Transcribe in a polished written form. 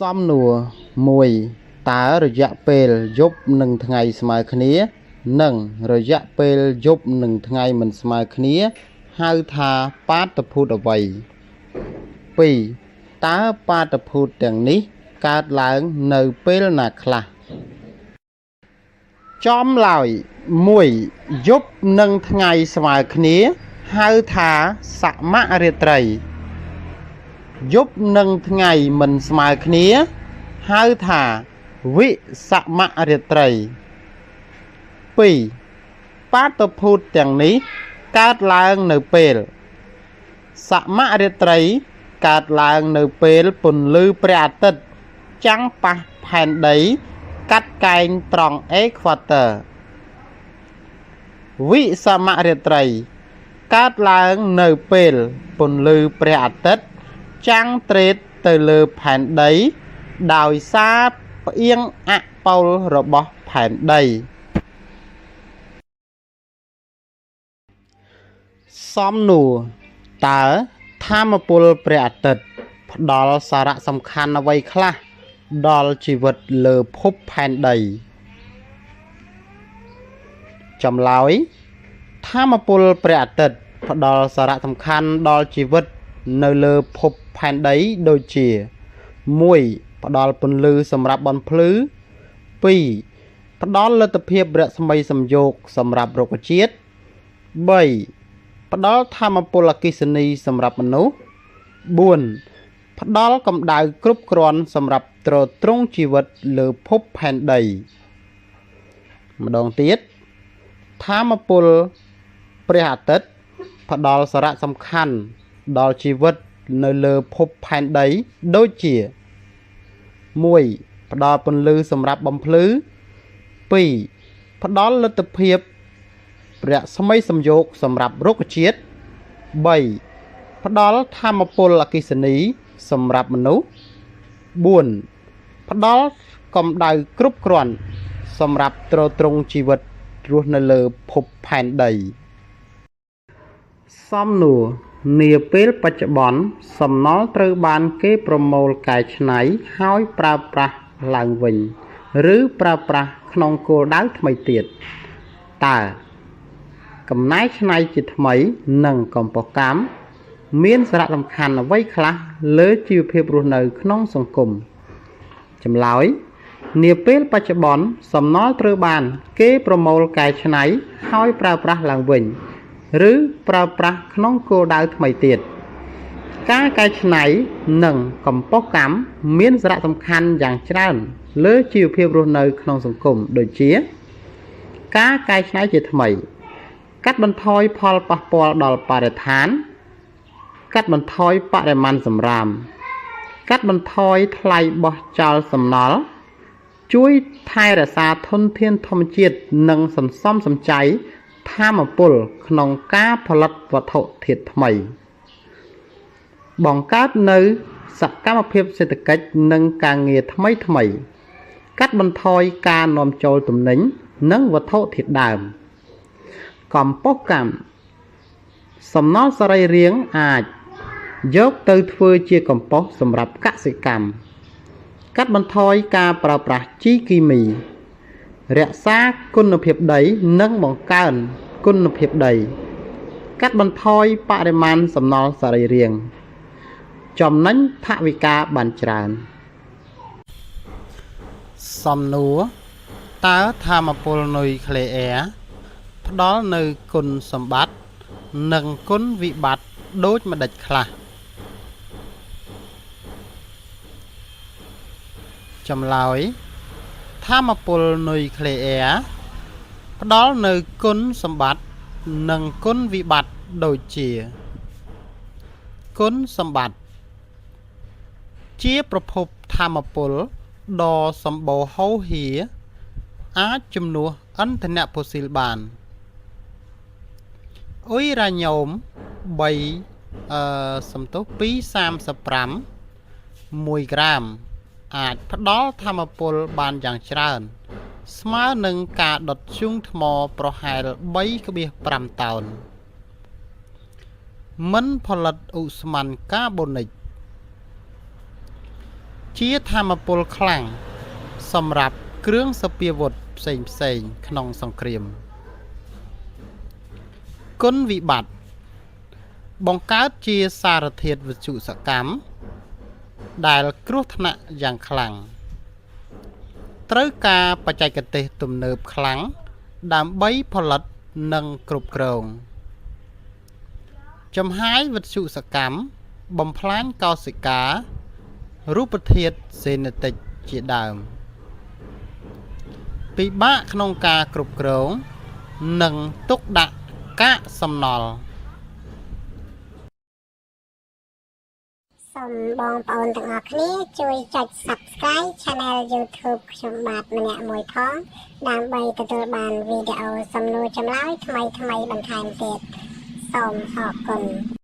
សំណួរ1តើរយៈពេលយប់និងថ្ងៃស្មើគ្នា និងរយៈពេលយប់និងថ្ងៃមិនស្មើគ្នា ហៅថាបាតុភូតអ្វី2តើបាតុភូតទាំងនេះកើតឡើងនៅពេលណាខ្លះចំឡើយ1យប់និងថ្ងៃស្មើគ្នាហៅថាសមរាត្រីយប់និងថ្ងៃមិនស្មើគ្នាហៅថាវិសមរាត្រី2បាតុភូតទាំងនេះកើតឡើងនៅពេលសមរាត្រីកើតឡើងនៅពេលពន្លឺព្រះអាទិត្យចាំងប៉ះផែនដីកាត់កែងត្រង់អេក្វាទ័រវិសមរាត្រីកើតឡើងនៅពេលពន្លឺព្រះអាទិត្យចាំងទ្រេតទៅលើផែនដីដោយសារផ្អៀងអប៉ូលរបស់ផែនដីសំណួរតើថាមពលព្រះអាទិត្យផ្ដល់សារៈសំខាន់អ្វីខ្លះដល់ជីវិតលើភពផែនដីចម្លើយថាមពលព្រះអាទិត្យផ្ដល់សារៈសំខាន់ដល់ជីវិតនៅលើភពផែនដីដូចជា1ផ្ដល់ពន្លឺសម្រាប់បំភ្លឺ2ផ្ដល់លទ្ធភាពរស្មីសំយោគសម្រាប់រុក្ខជាតិ3ផ្ដល់ថាមពលអគ្គិសនីសម្រាប់មនុស្ស4ផ្ដល់កម្ដៅគ្រប់គ្រាន់សម្រាប់ទ្រទ្រង់ជីវិតលើភពផែនដីម្ដងទៀតថាមពលព្រះអាទិត្យផ្ដល់សារៈសំខាន់ដល់ជីវិតនៅលើភពផែនដីដូចជា1ផ្ដល់ពន្លឺសម្រាប់បំភ្លឺ2ផ្ដល់លទ្ធភាពរស្មីសំយោគសម្រាប់រុក្ខជាតិ3ផ្ដល់ថាមពលអគ្គិសនីសម្រាប់មនុស្ស4ផ្ដល់កម្ដៅគ្រប់គ្រាន់សម្រាប់ទ្រទ្រង់ជីវិតរស់នៅលើភពផែនដីសំណួរនាពេលបច្ចុប្បន្នសំណល់ត្រូវបានគេប្រមូលកែច្នៃហើយប្រើប្រាស់ឡើងវិញឬប្រើប្រាស់ក្នុងគោលដៅថ្មីទៀតតើកំណែច្នៃជាថ្មីនិងកំប៉ុស្តកម្មមានសារៈសំខាន់អ្វីខ្លះលើជីវភាពរស់នៅក្នុងសង្គមចម្លើយនាពេលបច្ចុប្បន្នសំណល់ត្រូវបានគេប្រមូលកែច្នៃហើយប្រើប្រាស់ឡើងវិញឬប្រើប្រាស់ក្នុងគោលដៅថ្មីទៀតការកែច្នៃនិងកំប៉ុស្តកម្មមានសារៈសំខាន់យ៉ាងច្រើនលើជីវភាពរស់នៅក្នុងសង្គមដូចជាការកែច្នៃជាថ្មីកាត់បន្ថយផលប៉ះពាល់ដល់បរិស្ថានកាត់បន្ថយបរិមាណសំរាមកាត់បន្ថយថ្លៃបោះចោលសំណល់ជួយថែរក្សាធនធានធម្មជាតិនិងសន្សំសំចៃថាមពលក្នុងការផលិតវត្ថុធាតុថ្មីបង្កើតនៅសកម្មភាពសេដ្ឋកិច្ចនិងការងារថ្មីថ្មីកាត់បន្ថយការនាំចូលទំនិញនិងវត្ថុធាតុដើមកំប៉ុស្តកម្មសំណល់សរីរាង្គអាចយកទៅធ្វើជាកំប៉ុស្តសម្រាប់កសិកម្មកាត់បន្ថយការប្រើប្រាស់ជីគីមីរក្សាគុណភាពដីនិងបង្កើនគុណភាពដីកាត់បន្ថយបរិមាណសំណល់សរីរាង្គចំណេញថវិកាបានច្រើនសំណួរតើថាមពលនុយក្លេអ៊ែរផ្ដល់នៅគុណសម្បត្តិនិងគុណវិបត្តិដូចម្ដេចខ្លះចម្លើយថាមពលនុយក្លេអ៊ែរផ្ដល់នៅគុណសម្បត្តិនិងគុណវិបត្តិដូចជាគុណសម្បត្តិជាប្រភពថាមពលដ៏សម្បូរហូរហៀរអាចជំនួសឥន្ធនៈផូស៊ីលបានអ៊ុយរ៉ាញ៉ូម3សំទោស235 1ក្រាមអាចផ្ដល់ថាមពលបានយ៉ាងច្រើនស្មើនឹងការដុតធ្យូងថ្មប្រហែល 3.5 តោនមិនផលិតឧស្ម័នកាបូនិក ជាធម្មពលខ្លាំងសម្រាប់គ្រឿងសព្វាវុធផ្សេងផ្សេងៗក្នុងសង្គ្រាមគុណវិបត្តិបង្កើតជាសារធាតុវិទ្យុសកម្មដែលគ្រោះថ្នាក់យ៉ាងខ្លាំងត្រូវការបច្ចេកទេសទំនើបខ្លាំងដើម្បីផលិតនិងគ្រប់គ្រង ចំហាយវិទ្យុសកម្មបំផ្លាញកោសិការូបធាតុសេនេទិកជាដើមពិបាកក្នុងការគ្រប់គ្រងនិងទុកដាក់កាកសំណល់ សូមបងប្អូនទាំងអស់គ្នាជួយចុច Subscribe Channel YouTube ខ្ញុំបាទម្នាក់មួយផងដើម្បីទទួលបានវីដេអូសំណួរចម្លើយថ្មីៗបន្ថែមទៀតសូមអរគុណ។